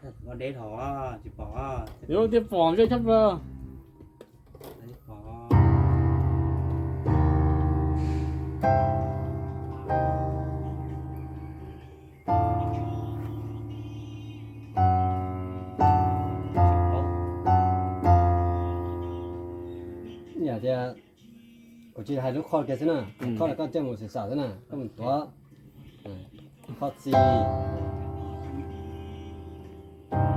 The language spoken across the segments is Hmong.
Deb thaum, tsis pom. Yuav tias pom ntsej tshaj plaws. Yam tias kuv tsis hais lub chord kiag xwb na, chord los koj coj mus xwm xam xwb na, koj mus tuav. Chord C,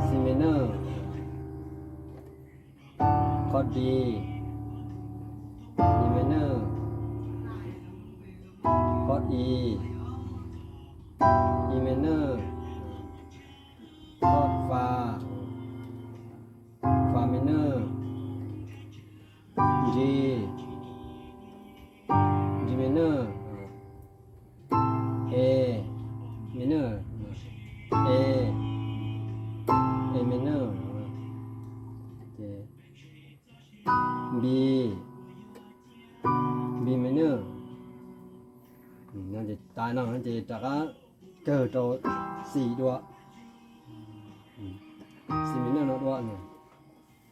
C minor, chord D, D minor, chord E, E minor, chord F, F minor, G, G minor, A minor, A, A minor, ces B, B minor. Ces tas no ces rov qab kawg rau C dua, C minor no dua, no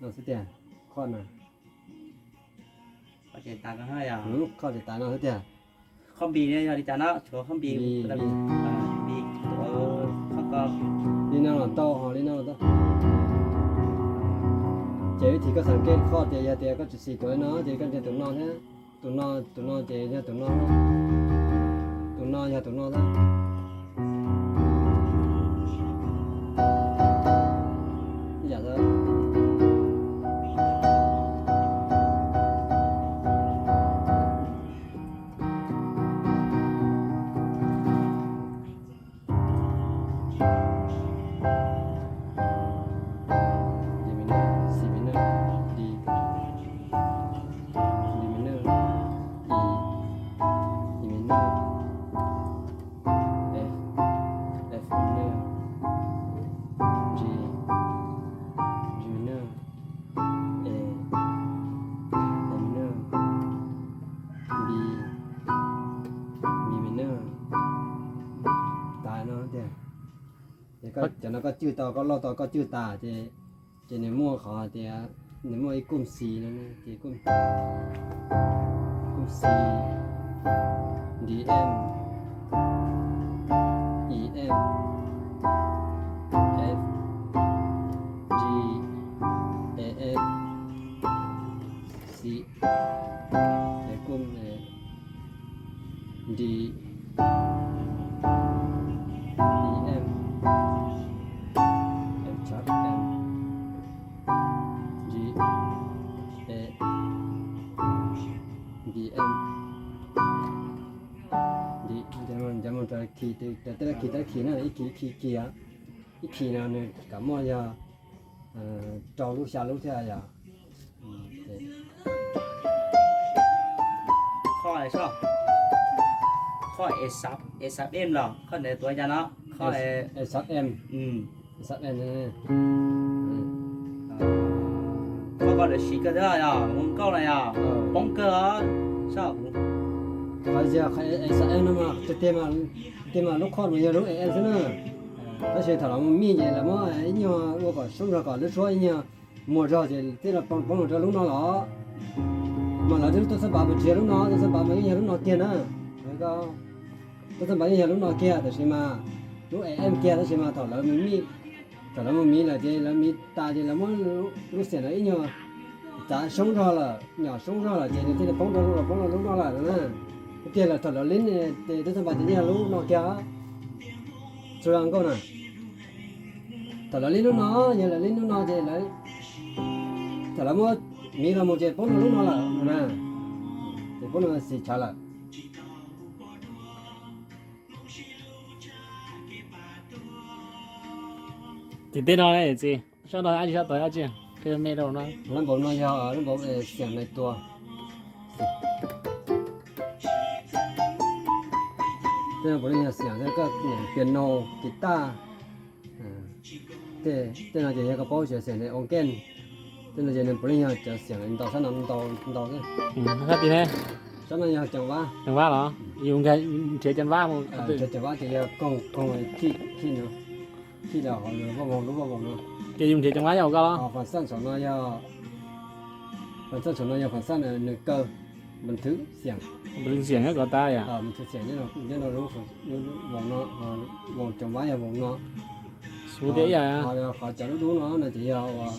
xwb tiag, chord no. Chord ces tas no xwb tiag. Chord B yog li cas no, tshuav chord B, B, li no los tau, ho li no los tau. Ces vib thim koj xav ke chord ces yog tias koj tsis xis tuav li no ces koj ntsia tus no thiab, tus no, tus no ces yog tus no, tus no yog tus no thiab. Ib yam xwb. D minor, C minor, D, D minor, E, E minor, F, F minor, G, G minor, A, A minor, B, B minor. Tas no tiag. Ces cov no koj cwj tau, koj lauj tau, koj cwj tas ces, ces nws muaj qhov tias nws muaj ib kooj xis no, ces kooj xis, D M, E M, F, G, A F, C, ces kooj D, E M, F sharp M, G, A, D M, D, cov mus rau khi, tej lab khi, tej lab khi na, ib khi ib khi khi, ib khi no nws kam muaj yog rau lub xya lub thiab yom. Qhov, qhov A sharp M los qhov ntawd tuav cas no? Qhov A sharp M, A sharp M. Qhov ko lawv siv kawg thiab yog ua nkauj na yog poob kawg os. Qhov yog qhov A sharp M no mas tiag tiag mas lub chord mas yog lub A M xwb na. Tab sis thaum lawv mus mix ces lawv muab ib nyuag ua kom soob zog kom lub suab ib nyuag muag zog ces thiaj li poob los rau lub no los. Mas lawv twb tuaj xab npav mas tsis yog lub no, tuaj xab npav mas yeej yog lub no kiag na. Tuaj xab npav yeej yog lub no kiag tab sis mas lub A M kiag tab sis mas thaum lawv mus mix, thaum lawv mus mix lawm ces lawv mix tas ces lawv muab lub xiam no ib nyuag txav soob zog lawm, nyom soob zog lawm ces nws thiaj li poob rau lub, poob rau lub no lawm na. Tiag lawm thaum lawv lib ces tuaj xab npav ces yeej yog lub no kiag. Txhua nkauj na. Thaum lawv lib lub no, yog lawv lib lub no ces lawv, thaum lawv muab mix los mus ces poob rau lub no lawm na. Ces poob rau xim tshav lawm. Tim tej no ne txiv, sab no dab tsi, sab tod dab tsi? Qhia me rau no. Lab npaum no yog lab npaum xiam nais tua. Tej no puav leej yog xiam koj piano, guitar. Tej no ces yog koj paub cov xiam organ. Tej no ces nws puav leej yog cov xiam ntau, sab no ntau ntau thiab. Sab no yog ceev vab. Ceev vab los? Yus nrhiav ceev vab mus. Nrhiav ceev vab ces yog koog koog khij khij no. Thij los hauv lub voos, lub voos no. Ces yus nrhiav cov vab yog koj los? Fas xaj saum no yog, fas xaj saum no yog fas xaj nws kaw, npas thwv xiam. Npas thwv xiam nyob kov tas yom? Npas thwv xiam nyob rau lub voos no, voos cov vab yog voos no. Xus tias ib yam. Qhov cov dub dub no no ces yog uas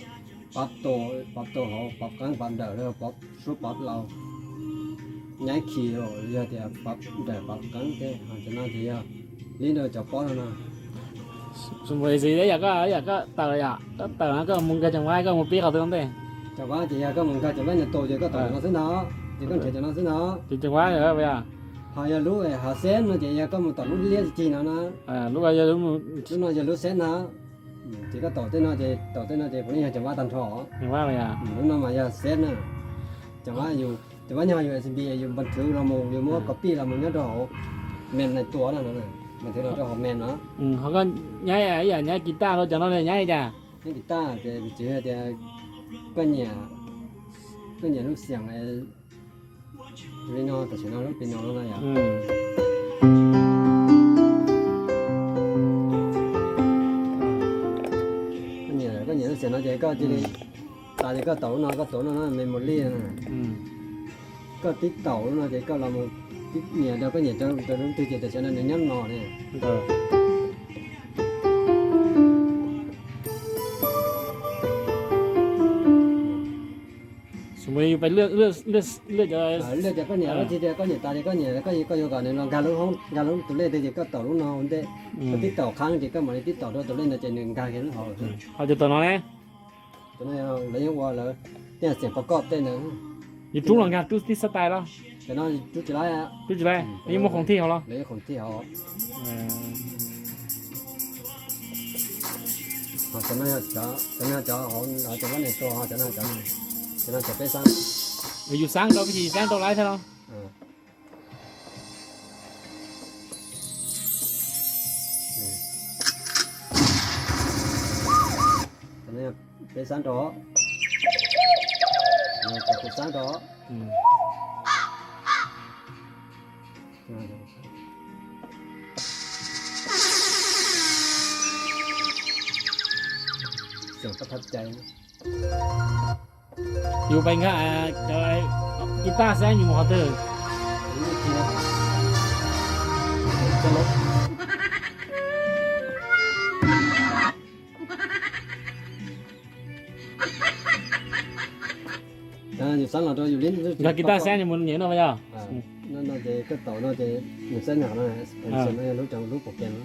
pab tau, pab tau hauv pab qeeb pab dawm, pab suab pab laus, nyaib khi yog tias pab dawm pab qeeb thiab. Cov no ces yog li ntawd cov pob no no. Xus mus ib yam koj, ib yam koj tawm yom, koj tawm no koj mus nkag cov vab, koj mus pib qhov twg ntej? Cov vab ces yog koj mus nkag cov vab nyuam tus ces koj tawm cov no xwb no, ces koj nrhiav cov no xwb no. Ces cov vab yog, ho yog lub hav xeb no ces yog koj mus tom lub liab cig no na. Lub no yog lub xeb na. Ces koj taum tej no ces, taum tej no ces puav leej yog cov vab tag nrho. Lub no mas yog xeb na. Cov vab, cov vab nyuag U S B yus npas thwv los mus, yus muab copy los mus nyob rau hauv mem nais tua no, npas thwv los rau hauv mem no. Ho koj nyaib ib yam nyaib kiv taj rau cov no li nyaib li cas? Nyaib kiv taj ces vim tsis tias koj nyiam, koj nyiam lub xiam li no, tam sim no lub pis no no yom. Koj nyiam lub xiam no ces koj cia li tas ces koj taum lub no, koj taum lub no, memory no. Koj tib taum lub no ces koj los mus tib nias rau koj nyiam rau lub twg ces tam sim no nws nyob no ne. Xus mus yus pais lwaj, lwaj cov, lwaj cov koj nyiam, koj tsis tias koj nyiam tas ces koj nyiam, koj yuav kom nws los nkag lub hoob, nkag lub tus lej twg ces koj taum lub no ua ntej. Koj tib taum qhab ces koj mam li tib taum rau tus lej ntawd ces nws nkag kiag lub hauv. Ho cov taum no ne? Cov no lawv yeej ua lawv tej xiam pov koj tej ntawd. Yus rub los nkag rub tib xab tais los? Cov no rub tsis laib. Rub tsis laib, yeej muaj khoom thij hauv los? Lawv yeej khoom thij hauv. Ho cov no, cov no cov hauv, cov vab nyuam tus, ho cov no cov, cov no cov peb xab. Yus xab rau, yus xab rau laib thiab los? Peb xab rau, kuv xab rau. Xyoo koj thab cai. Yus pais nkag cov kiv taj xab yus mus qhov twg? Yus xab los rau yus li nkag kiv taj xab yus mus nyiam no yog? No ces koj taum no ces nws xab nyam no, lub, lub pom kev no.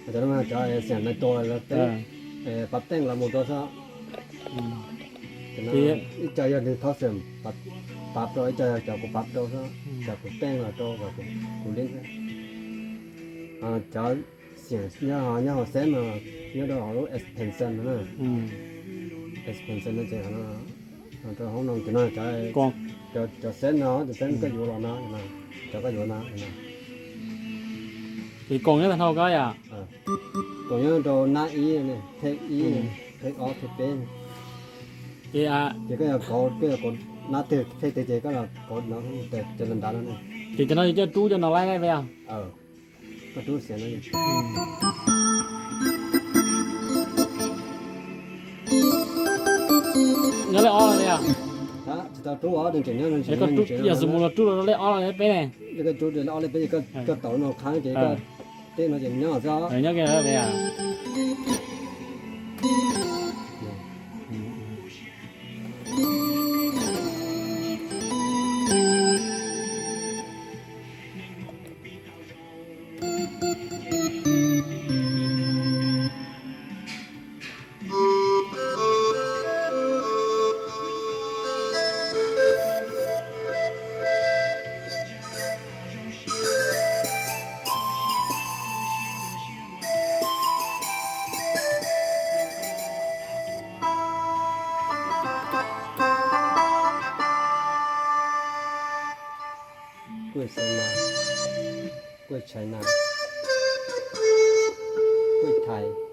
Cov no cov xiam nais tua los peb pab teej los mus rau xwb. Ib co yog nws thauj xeem pab rau, ib co yog cov kuv pab rau xwb, cov kuv teej los rau, kuv li xwb. Cov xiam nyob, nyob hauv xeb mas nyob rau hauv lub expansion no na. Expansion no ces rau hauv no ces no cov, cov xeb no, cov xeb koj yuav los no, cov koj yuav no. Ces koom nyob tag nrho koj yom? Koom nyob rau nab ib, thej ib, thej ob, thej peb. Ces koj yog kauv, koj yog kauv nab twg thej twg ces koj los kauv no, cov nrad nrad no. Ces cov no yog coj rub coj no laib laib yog? Koj rub xiam no. Nyob lej ob los yog? Tsis tau rub, yog xus mus los rub rau lej ob los lej peb ne. Koj rub lej ob lej peb, koj taum no qhab ces koj tej no ces nyob xwb. Nyob kiag. Kuj Xaiv Nas, kuj Tshais Nas, kuj Thais.